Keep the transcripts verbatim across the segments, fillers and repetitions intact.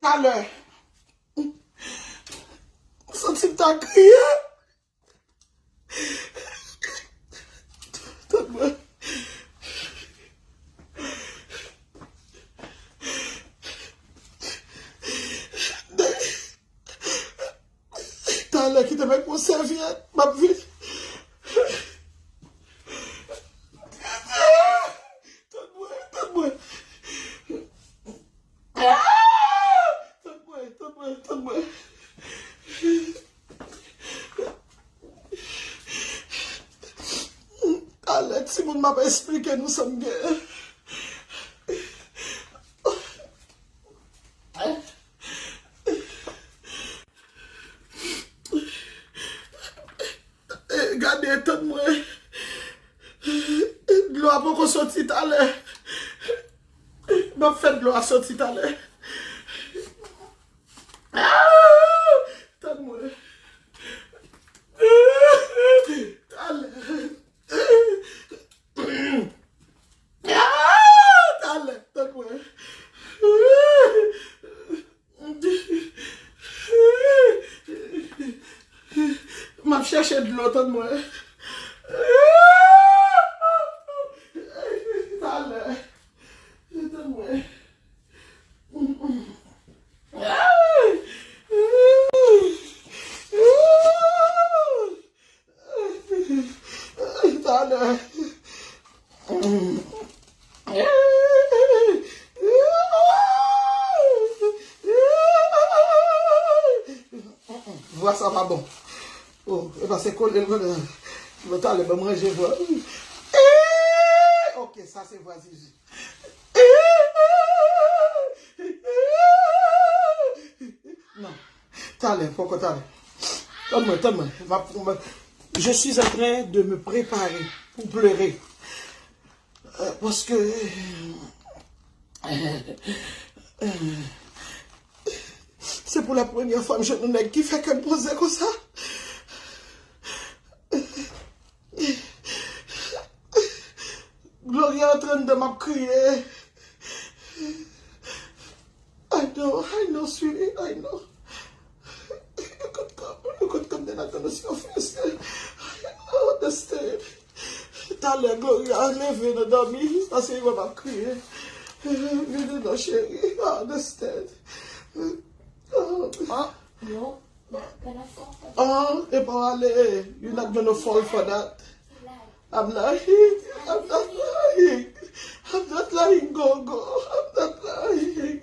Talè. M santi m ta kriye. Tande mwen. Talè kite m ak yon sèvyèt, m ap vini. Tande mwen, tande mwen. Tande mwen, tande mwen, tande mwen. Talè, timoun, m ap esplike nou sa m gen. Eh, gade, tann mwen. Dlo a poko soti talè. M ap fè dlo a soti talè. Ah! Tann mwen. Talè. Ah! Talè, tann mwen. M ap chèche dlo, tann mwen. Talè. Tann mwen. Talè. Vwa sa pa bon. Oh, e pa se kole l vre. Bon, talè, ban m ranje vwa. Eh, ok, sa se vwa Zizi. Non. Talè, poko talè. Tann mwen, tann mwen. M ap, m ap, je suis en train de me préparer pour pleurer. Euh, paske, euh, euh, se pou la premyè fwa m jwenn yon nèg ki fè kè m poze konsa. Gloria antre anndan, m ap kriye. I know, I know, sweetie, I know. You could come, you could come, then I gonna see your face. I understand. Talè, Gloria leve nan dòmi, paske li wè m ap kriye. Vini non, cheri, I understand. Oh. Ah, non. Ah, epa w ale. You're not gonna fall for that. I'm lying. I'm not lying. I'm not lying, Gogo. I'm not lying.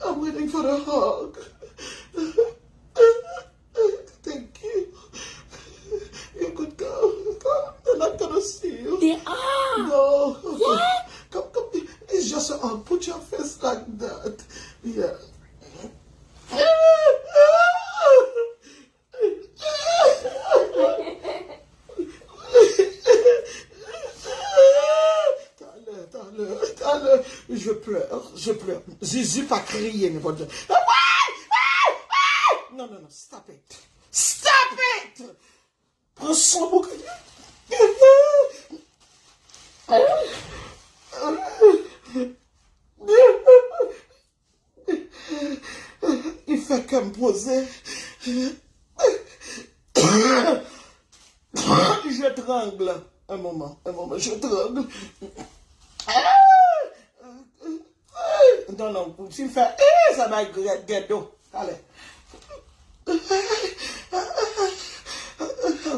I'm waiting for the hug. Thank you. You could go. Go. They're not gonna see you. They are. No. What? Come, come. It's just a hug. Put your face like that. Yeah. Talè, talè, talè, je pleure, je pleure. Zizi pa kriye nenpòt jan. Non, non, non, stop it. Stop it! Pran san pou kriye. Li fè kè m poze. Je trangle. Un moment, un moment, je trangle. Non, non, si m fè, eh, sa bay gèt, gèt do. Talè.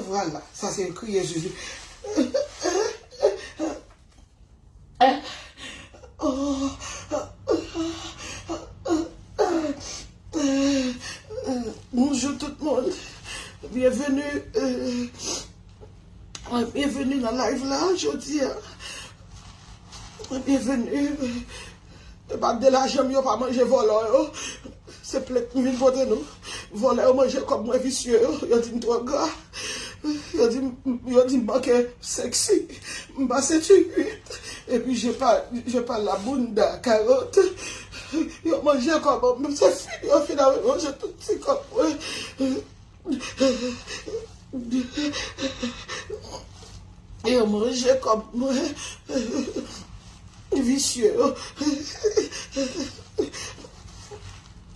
Vwala, sa se kriye Jezi. Oh. Bonjou tout moun. Byenveni, euh, byenveni nan live la jodi a. Byenveni. E pa de lajan m yo pa manje vòlò yo. Se plent m vin pote nou. Vòlè yo manje kòb mwen, visye yo. Yo di m twò gra. Yo di m, yo di m manke seksi. M pa senti kuit. Epi je pa, je pa la bunda karot. Yo manje kòb mwen. Se fini, yo fin avè manje tout ti kòb mwen. Yo manje kòb mwen. Visye yo.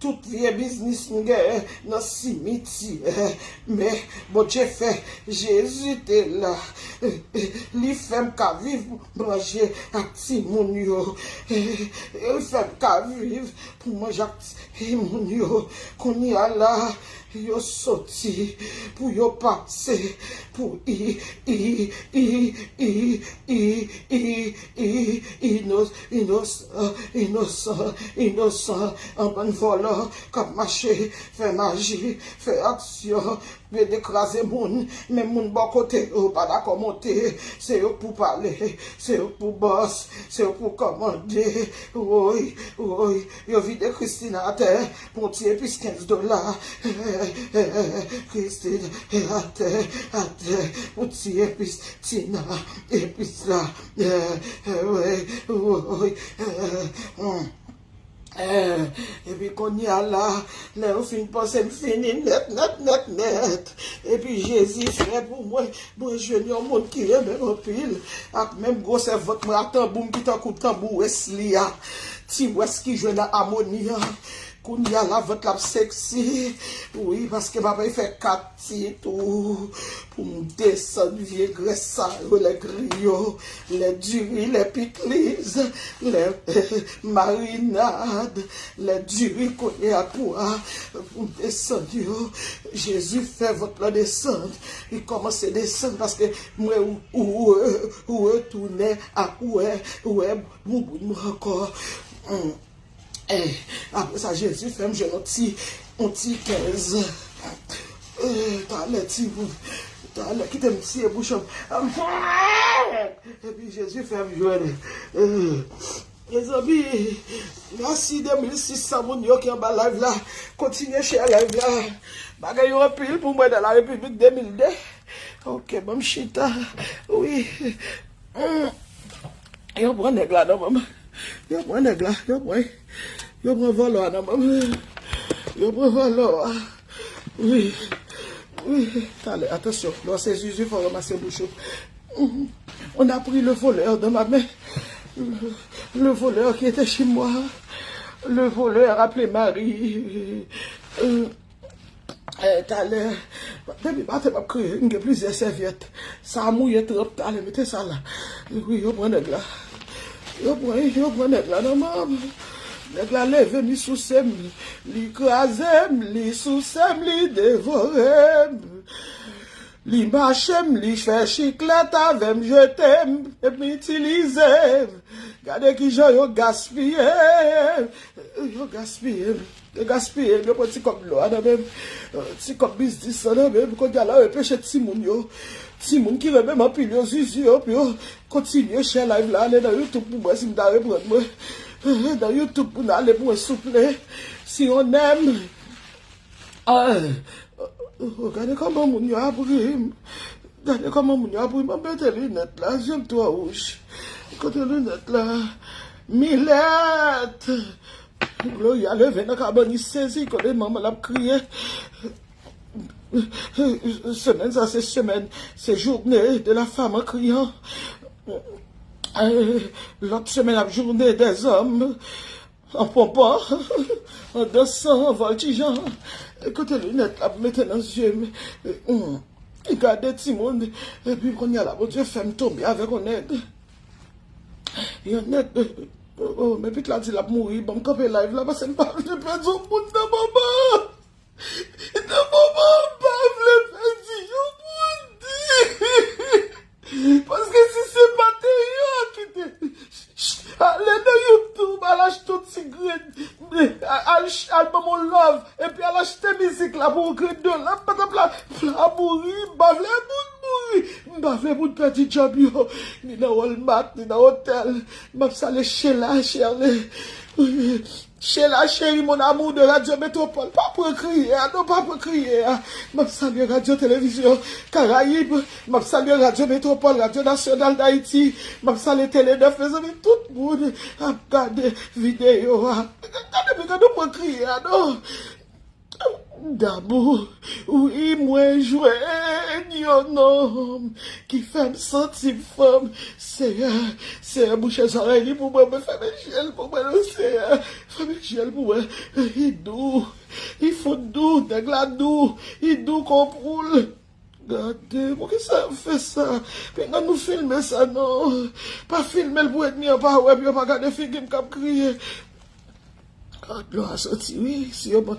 Tout vye biznis m genyen nan simityè. Men Bondye fè Jezi te la. Li fè m ka viv, manje ak timoun yo. Li fè m ka viv pou manje ak timoun yo. Kounye a la, yo soti pou yo pase pou i, i, i, i, i, i, i, ino-, inosan, inosan, inosan, an bann vòlò k ap mache, fè maji, fè aksyon, plede kraze moun, menm moun bò kote yo pa dakò monte, se yo k pou pale, se yo k pou bòs, se yo k pou kòmande, woy, woy, yo vide Christina atè, pou yon ti epis kenz dola. Christina atè, atè, pou ti epis, Tina, epis la. Eh, eh, woy, woy, eh, hmm. Eh, epi kounye a la, lè yo fin panse m fini nèt, nèt, nèt, nèt. Epi Jezi fè pou mwen, mwen jwenn yon moun ki renmen m anpil, ak menm gwosè vant mwen a tanbou m ki tankou tanbou Wesley a. Ti Wes ki jwe nan amoni an. Kounye a la vant la ap seksi. Wi, paske m ap fè kat ti tou. Pou m desann vye grès sa yo, lè griyo, lè diri, lè pikliz, lè marinad, lè diri kounye a pwa, pou m desann yo. Jezi fè vant lan desann. Li kòmanse desann paske mwen ou, ou, ou retounen ak wè, wè bouboun mwen ankò. Hmm. Eh, apre sa, Jezi fè m jwenn yon ti, yon ti kenz. Eh, talè ti moun, talè kite m tiye bouch an. Epi Jezi fè m jwenn. Eh, mezanmi, mèsi de mil sis san moun yo ki anba live la. Kontinye share live la. Bagay yo anpil pou mwen nan la Repiblik de mil de. Ok, ban m chita. Wi. Hmm. Yo pran nèg la nan men m. Yo pran nèg la, yo pran, yo pran vòlò a nan men m. Yo pran vòlò a. Wi, wi, talè, atansyon, lè w se zuzu, fò w ranmase bouch ou. Mhm. On a pris le voleur dans ma main. Le voleur qui était chez moi. Le voleur appelé Marie. Euh, Eh, talè, depi maten m ap kriye, m gen plizyè sèvyèt. Sa a mouye twòp, talè, mete sa la. Wi, yo pran nèg la. Yo pran, yo pran nèg la nan men m. Nèg la leve m, li souse m, li kraze m, li souse m, li devore m. Li mache m, li fè chiklèt avè m, jete m, epi itilize m. Gade kijan yo gaspiye m. Yo gaspiye m. Yo gaspiye m, yo pran ti kòb dlo a nan men m, ti kòb biznis lan nan men m. Kounye a la, yo peche timoun yo. Timoun ki renmen m anpil yo, zuzu yo, pou yo kontinye share live la, ale nan YouTube pou mwen, si m ta reprann mwen. Nan YouTube pou n ale pou mwen, souple. Si on aime. Ah, oh, gade kòman moun yo ap ri m. Gade kòman moun yo ap ri m. Mwen mete linèt la, je m twò wouj. Kote linèt la? Milèt! Gloria leve nan kabann, li sezi, kote manman l ap kriye. Semèn sa se semèn, se journée de la femme en criant. Lòt semèn ap journée des hommes en pompant, en dansant, en voltigeant. Kote linèt la ap mete nan zye m. Gade timoun. Epi kounye a la, Bondye fè m tonbe avèk yon nèg. Yon nèg, oh, oh, men pitit la di l ap mouri, ban m kanpe live la, paske m pa vle pèdi yon moun nan moman. Nan moman, m pa vle pèdi yon moun. Paske si se pa te yo ki te ale nan YouTube, al achte yon ti grenn, al, al ban m yon love, epi al achte mizik la pou yon grenn dola, m pa t ap la, la mouri, m pa vle moun mouri, m pa vle moun pèdi djòb yo, ni nan Walmart, ni nan otèl. M ap salye Sheila, Shirley. Sheila, chérie, mon amour de Radio Métropole. Pa pran kriye a, non, pa pran kriye a. M ap salye Radyo Televizyon Karayib. M ap salye Radyo Metwopòl, Radyo Nasyonal d Ayiti. M ap salye Tele nèf, mezanmi, tout moun ap gade videyo a. Gade, men gade, ou pran kriye a, non. Damou, wi, mwen jwenn yon nonm ki fè m santi m fanm. Seyè, Seyè, bouche zòrèy li pou mwen, mwen fèmen je l pou mwen, non, Seyè. Fèmen je l pou mwen. Li dou, li fout dou, nèg la dou, li dou kon poul. Gade, poukisa yo fè sa? Pinga nou filme sa, non. Pa filme l pou ènmi an pa wè, pou yo pa gade figi m k ap kriye. Dlo a soti, wi. Si yo ban,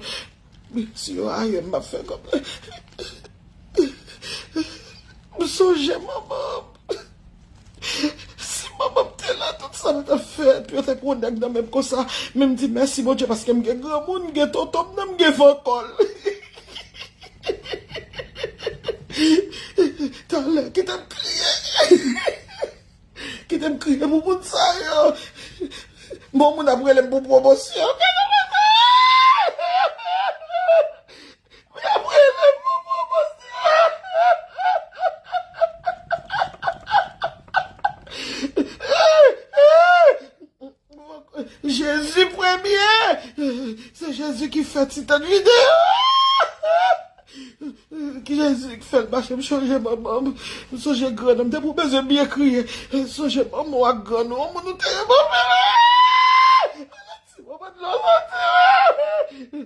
si yo aye m, m ap fè kòb. M sonje manman m. Si manman m te la, tout sa m t ap fè, pou yo te pran nèg nan men m konsa. Men m di mèsi Bondye paske m gen granmoun, m gen tonton m nan, m gen vankò l. Talè, kite m kriye. Kite m kriye pou moun sa yo. Bon, moun ap rele m pou pwomosyon. Moun ap rele m pou pwomosyon. Jezi premye! Se Jezi ki fè ti tèt videyo! Ki Jezi ki fè l mache, m chanje manman m. M sonje grann nan, m te pou bezwen byen kriye. M sonje manman w ak grann ou, moun ou te ye manman m. Ti manman dlo soti.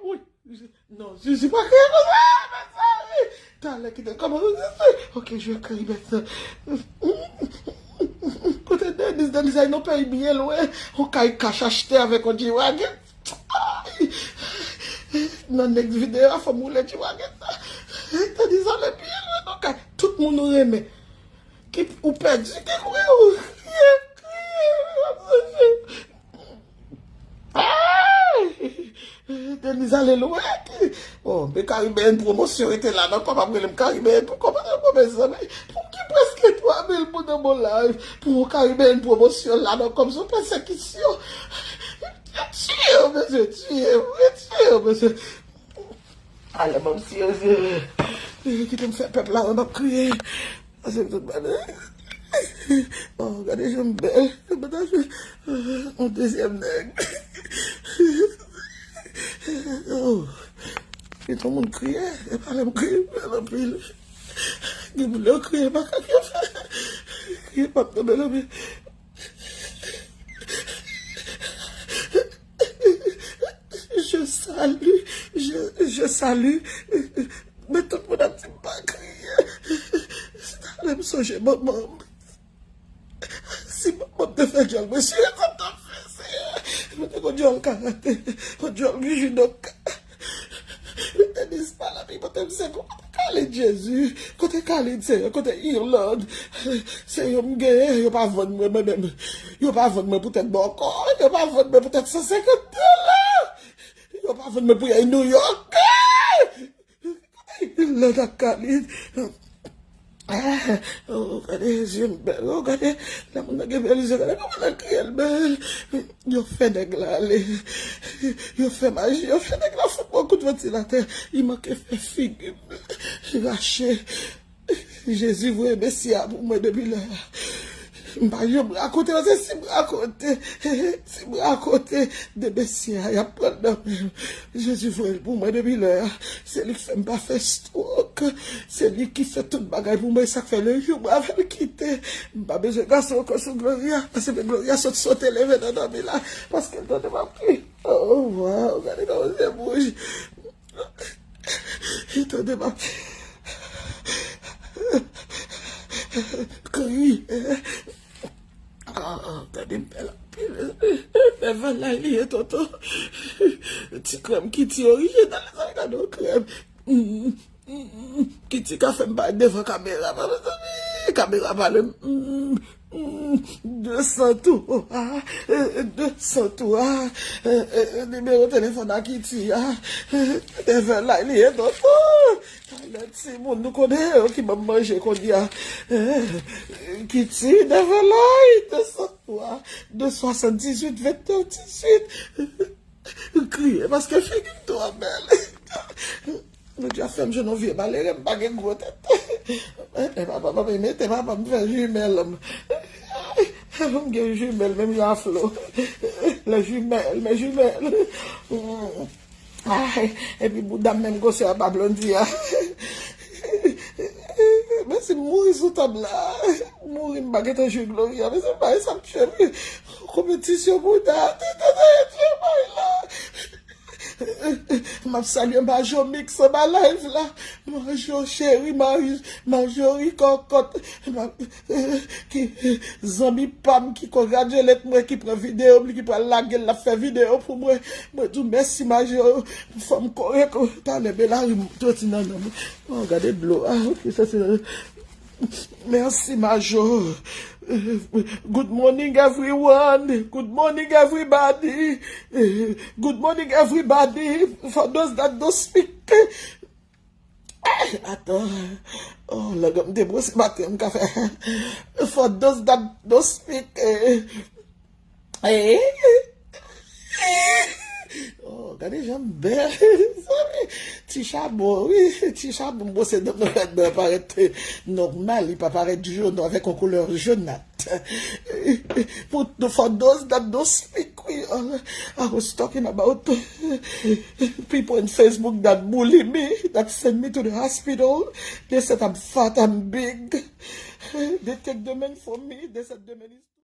Wi. Non, Zuzu pa kriye konsa, mezanmi. Talè kite kòmanse Zuzu. Ok, je vais crier maintenant. Kote Denise? Denise ay nan peyi byen lwen. On kay kach achte avèk on G-Wagon. Nan next video a, fò m woule G-Wagon nan. Denise ale byen lwen nan kay. Tout moun ou renmen. Ki ou pèdi, ki kouri ou. Kriye, kriye, w ap soufri. Ay! Denise ale lwen. Oh, men Caribbean pwomosyon rete la nan kò m, ap rele m Caribbean pou kòmanse, bon, mezanmi. Pou ki prèske twa mil moun nan mon live, pou yon Caribbean pwomosyon la nan kò m, se yon pèsekisyon. Yo tiye yo, mesye, tiye yo, tiye yo, mesye. Alè, ban m siye, siye. Kite m fè pèp la wè m ap kriye. Pase m tout bagay. Oh, gade jan m bèl. Yon dezyèm nèg. Oh. Gen yon moun kriye. E pa lè m kriye, m bèl anpil. Gen moun lè yo kriye, makak yo fè. Kriye p ap tonbe nan men. Je salue, je, je salue. Men tout moun ap di m pa kriye. Talè m sonje manman m. Si manman m te fè djòl, mesye, sa m t ap fè, Seyè. Mwen te gon djòl karate, gon djòl judoka. Denise pa la, pi pote m sekou. Kote Khalid, Jezi? Kote Khalid, Seyè? Kote Irlande? Se yo m genyen, yo pa vann mwen, mwen menm. Yo pa vann mwen poutèt bòkò, yo pa vann mwen poutèt san senkant dola. Yo pa vann mwen pou y al New York. Irlande ak Khalid. Ah, oh, gade zye m bèl. Oh, gade, lè moun nan gen bèl zye, gade kòman l kriye l bèl. Yo fè nèg la ale. Yo fè maji, yo fè nèg la fout mwen kout vantilatè. Li manke fè figi m rache. Jezi voye Mesi a pou mwen depi lè a. M pa janm rakonte, paske si m rakonte, si m rakonte de Mesi a, y ap pran nan men m. Jezi voye l pou mwen depi lè a. Se li k fè m pa fè stroke. Se li ki fè tout bagay pou mwen. Sa k fè le jou mwen avè l kite, m pa bezwen gason ankò sou Gloria. Paske Gloria sot sote leve nan dòmi la. Paske l tande m ap kriye. Oh, wow, gade kòman zye m wouj. Li tande m ap kriye. Ah, gade m bèl anpil. Bèl valay li ye, tonton. Ti krèm Kiti orijinal, sa gade yon krèm. Mm, mm, mm. Kiti ka fè m parèt devan kamera, mezanmi. Kamera pale m. Mm, mm, de san twa, eh, de san twa, eh, eh, nimewo telefòn a Kiti a, eh, Develay li ye, tonton. Talè timoun, nou konnen yo ki ban m manje kounye a. Eh, Kiti, Develay, de san twa, de swasanndizuit, vennde dizuit. Kriye, paske figi m twò bèl. Bondye ap fè m jwenn yon vye malere, m pa gen gwo tèt. E papa m ap mete papa m fè jimèl. M gen jimèl, menm jan a Flo. Les jumelles, mes jumelles. Ay, epi bouda m menm gwosè a pa Blondy a. Men si m mouri sou tab la, mouri m pa gentan jwi Gloria. Men se bagay sa m tye m. Konpetisyon bouda, tete tete bay la. M ap salye Majo Mix anba live la. Majo cheri, Majo, Majo ri kòkòt. M ap ki zanmi pa m ki congratulate mwen, ki pran videyo m, ki pral lage l, l ap fè videyo pou mwen. Mwen di w mèsi Majo, fò m korèk. Talè Belari m tweti nan nanm. Oh, gade dlo. Ah, ok, sa se Merci Majo. Good morning everyone. Good morning everybody. Good morning everybody. For those that don't speak. Atan. Oh, lè m te bwose maten m ka fè. For those that don't speak. Eh, eh, eh. Oh, gade jan m bèl. Ti chabon, wi. Ti chabon m bwose dan m nan fè dan parèt nòmal. Li pa parèt jòn non, avèk yon koulè jònat. Pou, for those that don't speak Creole, I was talking about people in Facebook that bully me, that send me to the hospital. They said I'm fat, I'm big. They take the man from me. They said the man is